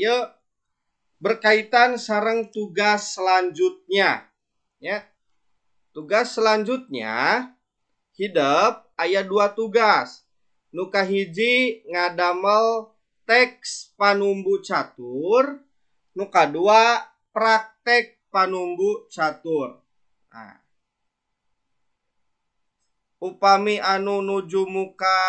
ieu berkaitan sareng tugas selanjutnya ya. Tugas selanjutnya hidep aya 2 tugas. Nu kahiji ngadamel teks panumbu catur, nu kadua praktek panumbu catur. Nah, upami anu nuju muka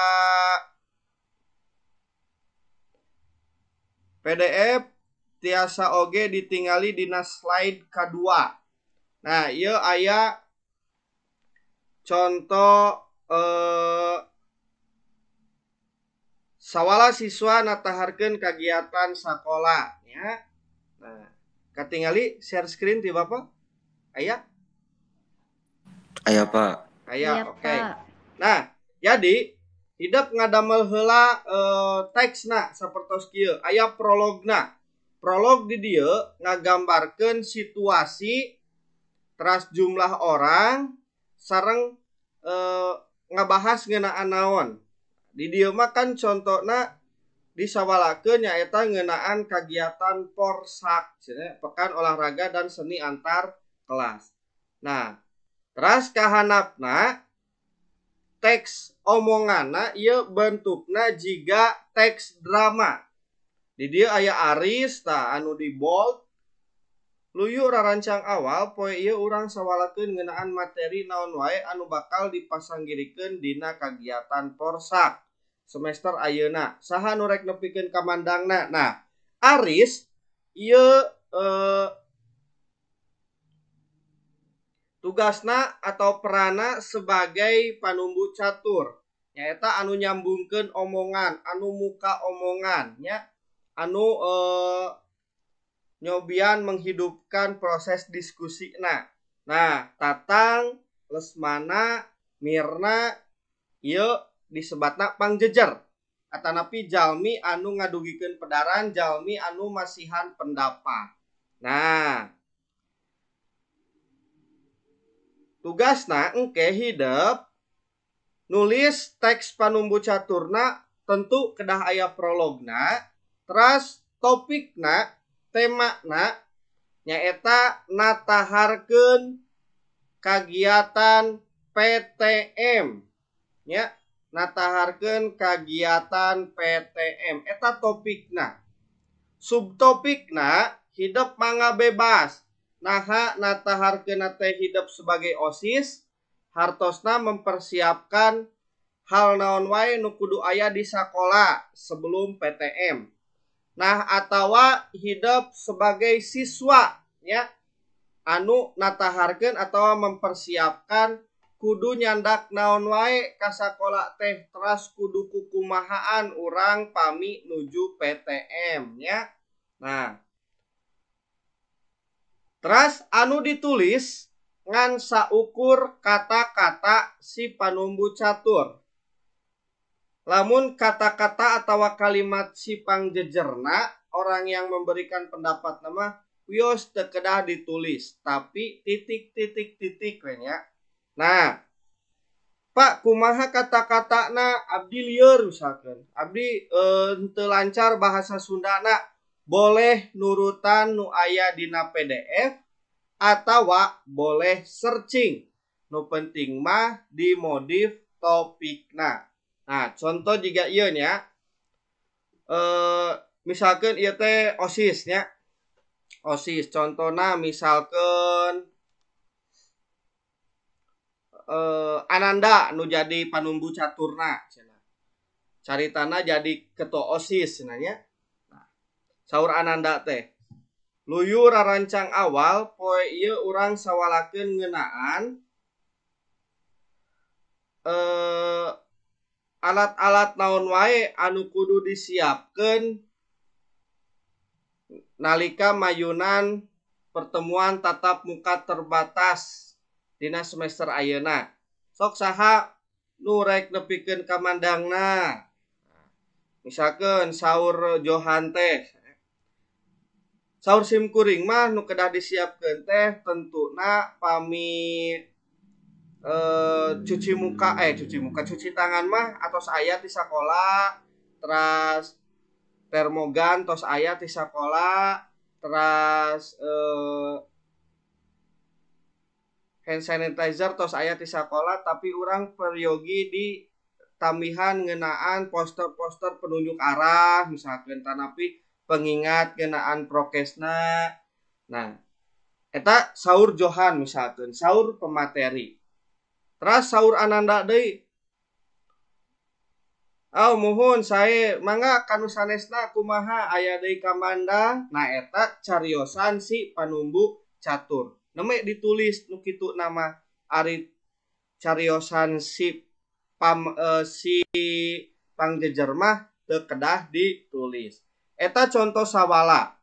PDF tiasa oge ditingali dina slide kadua. Nah, ieu aya contoh sawala siswa nataharkeun kagiatan sakola ya. Nah, katingali share screen ti Bapak? Aya? Aya, Pak. Aya, oke. Okay. Nah, jadi hidep ngadamel heula teksna sapertos kieu, aya prologna. Prolog di dieu ngagambarkeun situasi teras jumlah orang sareng ngabahas ngeunaan naon. Di dieu mah kan contona disawalakeun nyaeta ngeunaan kagiatan Porsak, Pekan Olahraga dan Seni Antar Kelas. Nah, teras kahanapna teks omonganna ieu bentukna jiga teks drama. Di dieu aya Aris tah anu di bold. Luyu rarancang awal poe ieu urang sawalakeun ngeunaan materi naon wae anu bakal dipasanggirikeun dina kagiatan Porsak semester ayeuna. Saha nu rek nepikeun ka mandangna? Nah, Aris ieu tugasna atau perana sebagai panumbu catur nyaeta anu nyambungkeun omongan, anu muka omongan nya, anu nyobian menghidupkan proses diskusi. Nah, Tatang, Lesmana, Mirna ieu disebatna pangjejer atanapi jalmi anu ngadugikeun pedaran, jalmi anu masihan pendapat. Nah, tugasna engke hidep nulis teks panumbu caturna tentu kedah aya prologna, teras topikna, temana nyaeta nataharkeun kagiatan PTM nya, nataharkeun kagiatan PTM eta topikna. Subtopikna hidep mangga bebas. Naha nataharkeun teh hidep sebagai OSIS hartosna mempersiapkan hal naon wae nu kudu aya di sakola sebelum PTM. Nah, atawa hidep sebagai siswa ya, anu nataharkeun atau mempersiapkan kudu nyandak naon wae ka sakola teh teras kudu kukumahaan urang pami nuju PTM ya. Nah, teras anu ditulis ngan saukur kata-kata si panumbu catur. Lamun kata-kata atau kalimat si pangjejerna orang yang memberikan pendapat nama wios teu kedah ditulis tapi titik titik titik we nya. Nah, Pak kumaha kata-katana abdi lieur misalkan. Abdi teu lancar bahasa Sundana, boleh nurutan nu aya dina PDF atawa boleh searching. Nu penting mah dimodif topikna. Nah, contoh juga ieu nya. Misalkan ieu teh OSIS nya. OSIS contohna misalkan Ananda nu jadi panumbu caturna cenah. Caritana jadi ketua OSIS cenah nya. Nah, saur Ananda teh luyu rarancang awal poe ieu urang sawalakeun ngeunaan alat-alat naon wae anu kudu disiapkeun nalika mayunan pertemuan tatap muka terbatas dina semester ayeuna. Sok saha nu rek nepikeun ka mandangna. Misalkeun saur Johan teh, saur sim kuring mah nu kedah disiapkeun teh tentuna pami cuci muka, cuci tangan mah atos aya di sakola, teras Termogan tos aya ti sakola, teras hand sanitizer tos aya ti sakola, tapi urang peryogi di tambihan ngeunaan poster-poster penunjuk arah misalkan tanapi pengingat ngeunaan prokesna. Nah, eta saur Johan misalkan, saur pemateri. Teras saur Ananda deui. Oh, muhun sae mangga kanu sanesna kumaha aya deui kamanda. Nah, eta cariosan si panumbu catur. Neme ditulis nu kitu nama ari cariosan si si pangjejer mah teu kedah ditulis. Eta contoh sawala.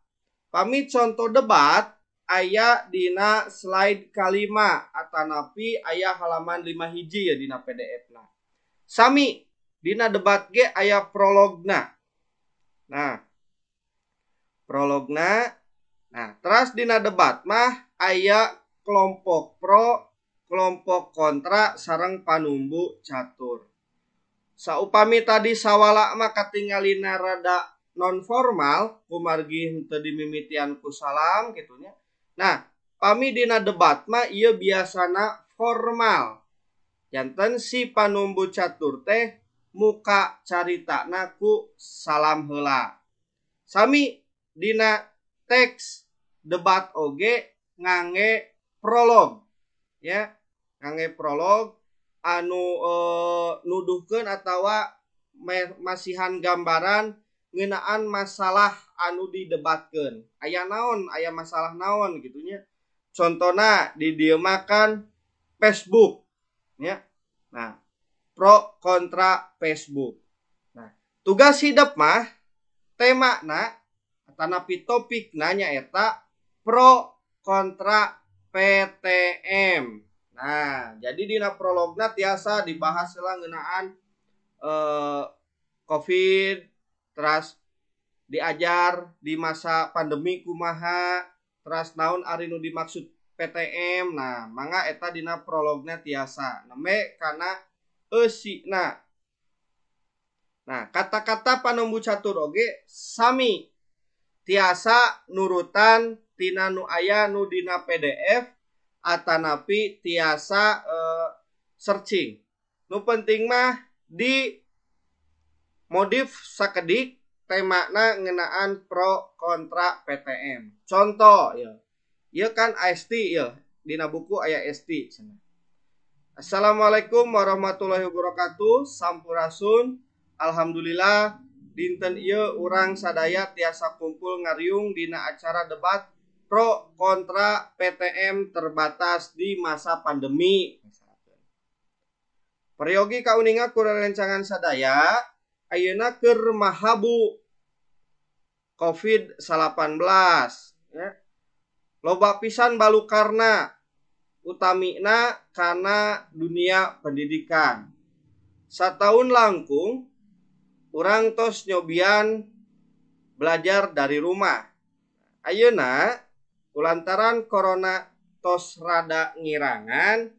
Pami contoh debat aya dina slide kalima atanapi aya halaman 5 hiji ya dina PDF-na. Sami dina debat ge aya prologna. Nah, prologna. Nah, teras dina debat mah aya kelompok pro, kelompok kontra sareng panumbu catur. Saupami tadi sawala mah katingalina rada non formal kumargi henteu dimimitian ku salam kitu nya. Nah, pami dina debat mah ieu biasana formal. Janten si panumbu catur teh muka caritana ku salam heula. Sami dina teks debat oge ngangge prolog ya, ngangge prolog anu nuduhkeun atawa masihan gambaran ngeunaan masalah anu didebatkeun. Aya naon, aya masalah naon gitu nya. Contona di dieu mah kan Facebook ya. Nah, pro kontra Facebook. Nah, tugas hidup mah temana atanapi topikna nyaeta pro kontra PTM. Nah, jadi dina prologna tiasa dibahas heula ngeunaan COVID, teras diajar di masa pandemi kumaha, teras naon ari nu dimaksud PTM. Nah, mangga eta dina prologna tiasa nembe kana eusina. Nah, kata-kata panumbu catur oge sami tiasa nurutan tina nu aya nu dina PDF atanapi tiasa searching. Nu penting mah di modif sakedik temana ngeunaan pro kontra PTM. Contoh ya. Ieu kan AST ya, dina buku aya ST cenah. Assalamualaikum warahmatullahi wabarakatuh. Sampurasun. Alhamdulillah dinten ieu urang sadaya tiasa kumpul ngariung dina acara debat pro kontra PTM terbatas di masa pandemi. Peryogi kauninga ku rerencangan sadaya ayeuna keur mahabu COVID-19 ya. Loba pisan balukarna utamina kana dunia pendidikan. Sataun langkung urang tos nyobian belajar dari rumah. Ayeuna kulantaran corona tos rada ngirangan,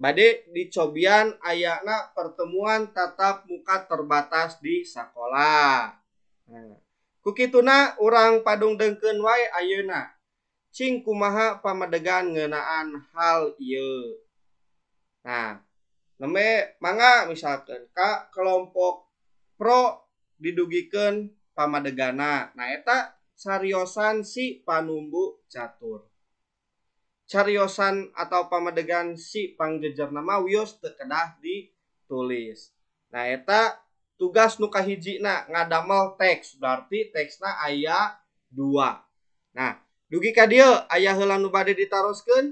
bade dicobian ayana pertemuan tatap muka terbatas di sakola. Nah, kukituna urang padung dengkeun wae ayeuna. Cing kumaha pamadegan ngeunaan hal ieu. Nah, nembe mangga misalkan ka kelompok pro didugikeun pamadegana. Nah, eta cariosan si panumbu catur. Cariosan atau pamadegan si pangjejerna mah wios teu kedah ditulis. Nah, eta tugas nu kahijina ngadamel teks, berarti teksna aya 2. Nah, dugi ka dieu aya heula nu bade ditaroskeun?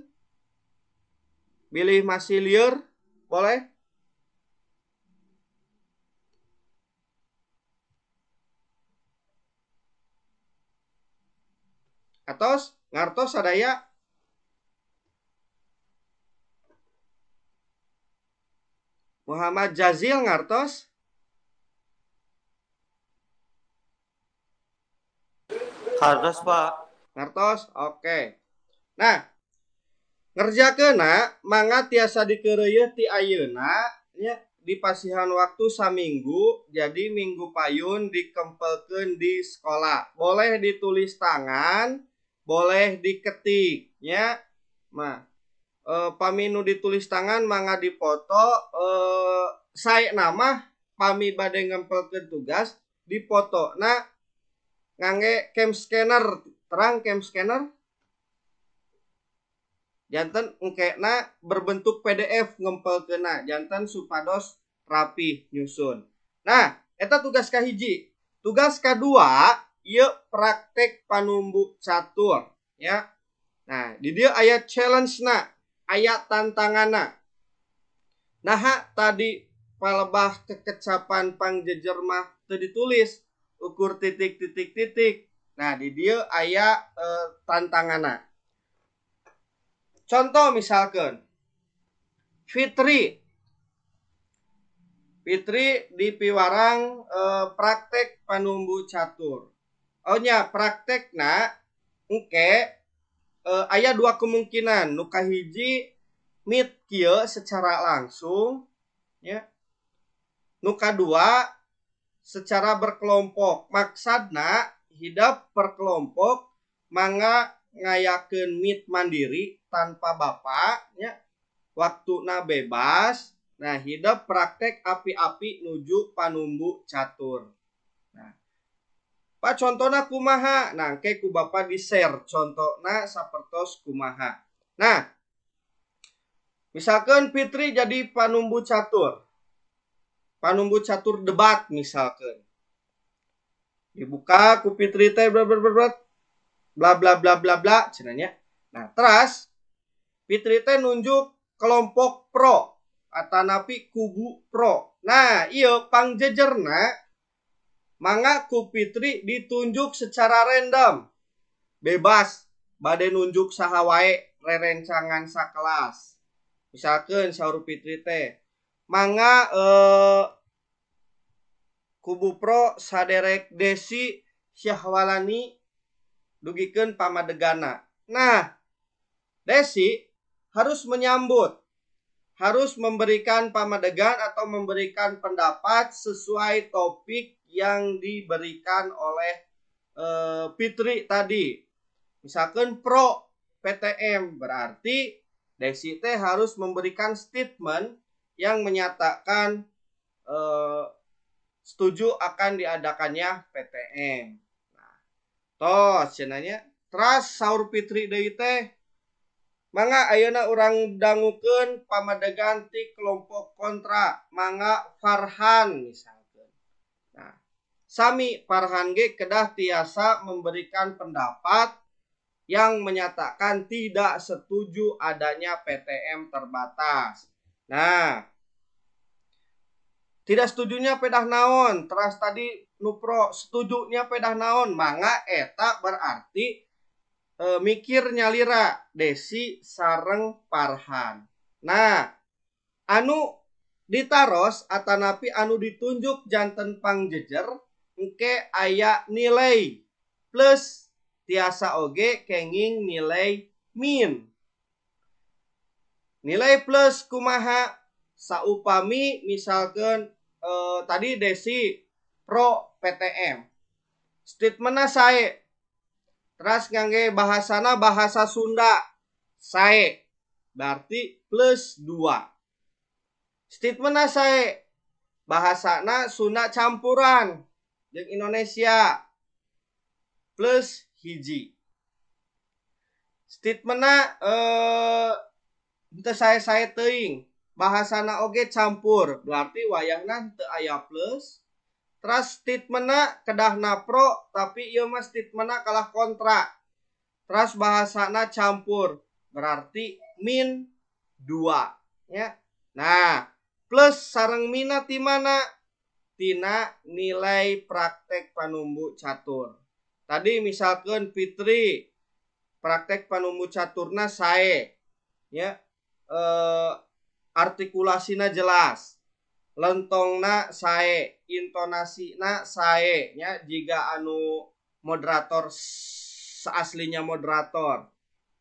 Bilih masih lieur, boleh? Atos ngartos sadaya? Muhammad Jazil ngartos? Ngartos, Pak. Ngartos, oke. Nah, ngerjakeunna mangga tiasa dikeureuyeun ti ayeuna nya. Dipasihan waktu saminggu, jadi minggu payun dikempelkeun di sekolah. Boleh ditulis tangan, boleh diketik nya. Mah pami nu ditulis tangan mangga dipoto. Saena mah pami bade ngempelkeun tugas dipoto na ngangge cam scanner. Terang cam scanner? Janten engkena berbentuk PDF ngempelkeunna, janten supados rapi nyusun. Nah, eta tugas kahiji. Tugas kedua ieu praktek panumbu catur ya. Nah, di dieu aya challenge na, aya tantanganna. Nah, tadi palebah kekecapan pangjejer mah teu ditulis ukur titik titik titik. Nah, di dieu aya tantanganna. Contoh misalkan Fitri. Fitri dipiwarang praktek panumbu catur. Oh nya, praktekna engke aya dua kemungkinan. Nu kahiji meet kieu secara langsung ya. Nu kadua secara berkelompok. Maksudna hidep per kelompok mangga ngayakeun meet mandiri tanpa bapak ya. Waktuna bebas. Nah, hidep praktek api-api nuju panumbu catur. Nah, Pak, contohna kumaha? Nah, engke ku Bapak di-share contohna sapertos kumaha. Nah, misalkan Fitri jadi panumbu catur. Panumbu catur debat misalkan. Dibuka ku Fitri teh bla bla bla bla bla bla bla bla bla cenah nya. Nah, terus Fitri teh nunjuk kelompok pro atanapi kubu pro. Nah, ieu pangjejerna mangga ku Fitri ditunjuk secara random. Bebas bade nunjuk saha wae rerencangan sakelas. Misalkan saur Fitri teh mangga kubu pro saderek Desi Syahwalani dugikeun pamadegana. Nah, Desi harus menyambut, harus memberikan pamadegan atau memberikan pendapat sesuai topik yang diberikan oleh Fitri tadi. Misalkan pro PTM, berarti Desi teh harus memberikan statement yang menyatakan setuju akan diadakannya PTM. Nah, tos cenah nya. Teras saur Fitri deui teh mangga ayeuna urang dangukeun pamadegan ti kelompok kontra, mangga Farhan misalkan. Nah, sami Farhan ge kedah tiasa memberikan pendapat yang menyatakan tidak setuju adanya PTM terbatas. Nah, tidak setujunya pedah naon, teras tadi nu pro setujunya pedah naon, mangga eta berarti mikir nyalira Desi sareng Farhan. Nah, anu ditaros atanapi anu ditunjuk janten pangjejer engke aya nilai plus, tiasa oge kenging nilai min. Nilai plus kumaha? Saupami misalkan tadi Desi pro PTM, statementna sae, terus ngangge bahasana bahasa Sunda sae, berarti plus 2. Statementna sae, bahasana Sunda campuran jeung Indonesia, plus 1. Statementna teu sae-sae teuing, bahasana oge campur, berarti wayahna teu aya plus. Terus statementna kedahna pro, tapi ieu mah statementna kalah kontra. Terus bahasana campur, berarti min 2 ya. Nah, plus sareng mina ti mana? Tina nilai praktek panumbu catur. Tadi misalkan Fitri praktek panumbu caturna sae ya, artikulasina jelas, lentongna sae, intonasina sae nya, jika anu moderator seaslinya moderator.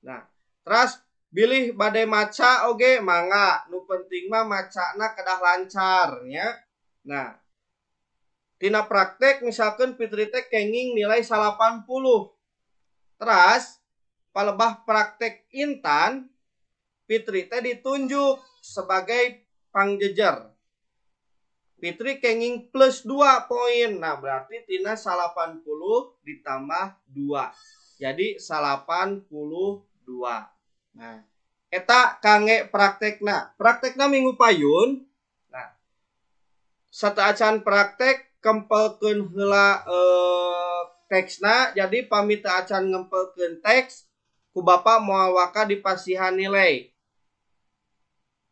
Nah, terus Bilih bade maca oge mangga, nu penting mah macana kedah lancar nya. Nah, tina praktek misalkan Fitri teh kenging nilai 80. Teras palebah praktek Intan, Fitri teh ditunjuk sebagai pangjejer. Fitri kenging plus 2 poin. Nah, berarti tina 80 ditambah 2. Jadi 82. Nah, eta kangge praktekna. Praktekna minggu payun. Nah, sateuacan praktek kempelkeun heula teksna. Jadi pami teu acan ngempelkeun teks ku Bapak moal waka dipasihan nilai.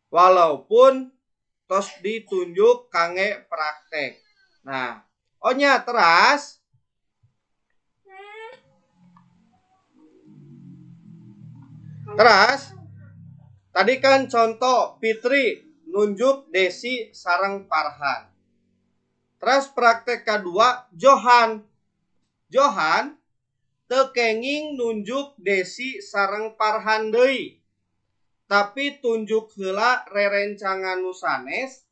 Walaupun tos ditunjuk kangge praktek. Nah, onya teras teras tadi kan contoh Fitri nunjuk Desi sareng Farhan. Teras praktek kedua Johan. Johan teu kenging nunjuk Desi sareng Farhan deui. Tapi tunjuk heula rerencangan nu sanes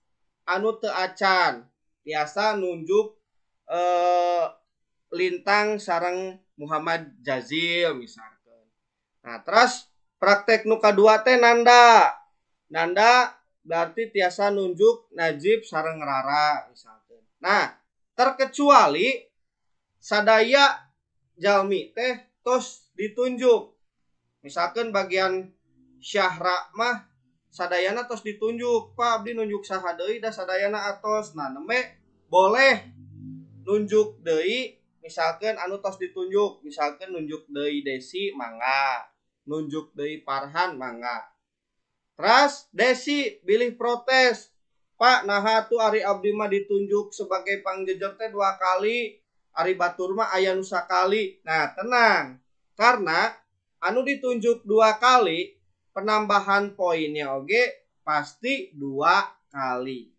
anu teu acan. Tiasa nunjuk Lintang sareng Muhammad Jazil misalkan. Nah, terus praktek nu kadua teh Nanda. Nanda berarti tiasa nunjuk Najib sareng Rara misalkan. Nah, terkecuali sadaya jalmi teh tos ditunjuk. Misalkan bagian Syahra mah sadayana tos ditunjuk, Pak abdi nunjuk saha deui da sadayana atos. Nah, nembe boleh nunjuk deui misalkan anu tos ditunjuk, misalkan nunjuk deui Desi mangga, nunjuk deui Farhan mangga. Teras Desi bilih protes, Pak naha tuh ari abdi mah ditunjuk sebagai pangjejer teh 2 kali, ari batur mah aya nu sakali. Nah, tenang, karena anu ditunjuk 2 kali penambahan poinnya oge pasti 2 kali.